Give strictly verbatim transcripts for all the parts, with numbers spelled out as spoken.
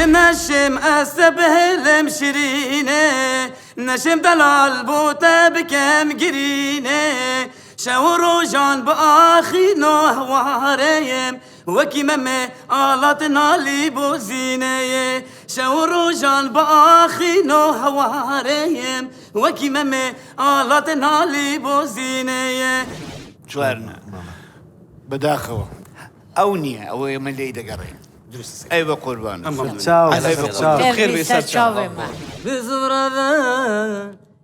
Neşim ez te bihêlim şirînê, neşim delal bo te bikem girînê. Şew û rojan bi axîno hewarê yim, wekî memê ala te nalî bo zîneyê. Şew û rojan bi axîno hewarê yim, wekî memê ala te nalî bo zîneyê. Çwerna. Bedaxewa. Ew niye, ew ê me lê degerê. Dürüst. Ey ve qurban. Tamam. Çaw, Ey ve çaw. Qurban. Xêr be ser çavê me. Bi zivra ve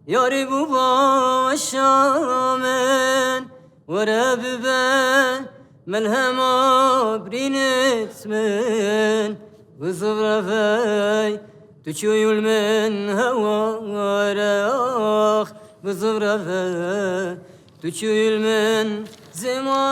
yarî bû başa min, were bibe melhema birînit min. Bi zivra ve tu çûyûl min heware ax, bi zivra ve tu çûyûl min zimare.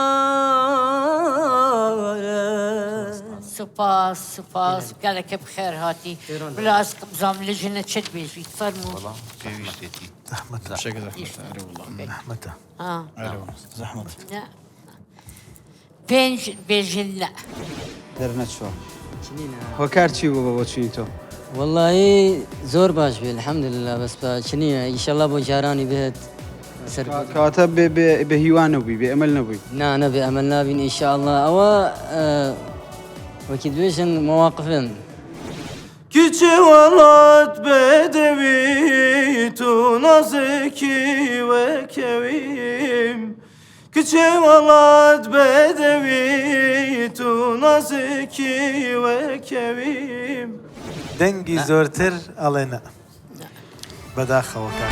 Spas, spas. Gelekî bi xêr hatî. Bila ez bizam li jine çi dibêjî. Fermû. Wala pêwîst e tî. Zehmet e. Teşekkür ederim. Eyvallah. Zehmet e. Ha. Eyvallah. Zehmet. Ne? Pênc bêjin ne. Derneçû. Çinî ne? Hokar çi bû baba çûyî to? Wellahî zor baş bû, elhamdülillah, bes pa çinî ne. Înşallah bo caranî bihêt. Ser Ka-, kata bê, bê, bê hîwa nebûy, bê emel nebûy. Na, ne bê emel nabîn înşallah. Ewa, e, wekî dibêjin mewaqif in. Kiçê welat bedewî, tu nazikî wekewîm. Kiçê welat bedewî, tu nazikî wekewîm. Dengî zortir alê ne. Bedaxewa kak.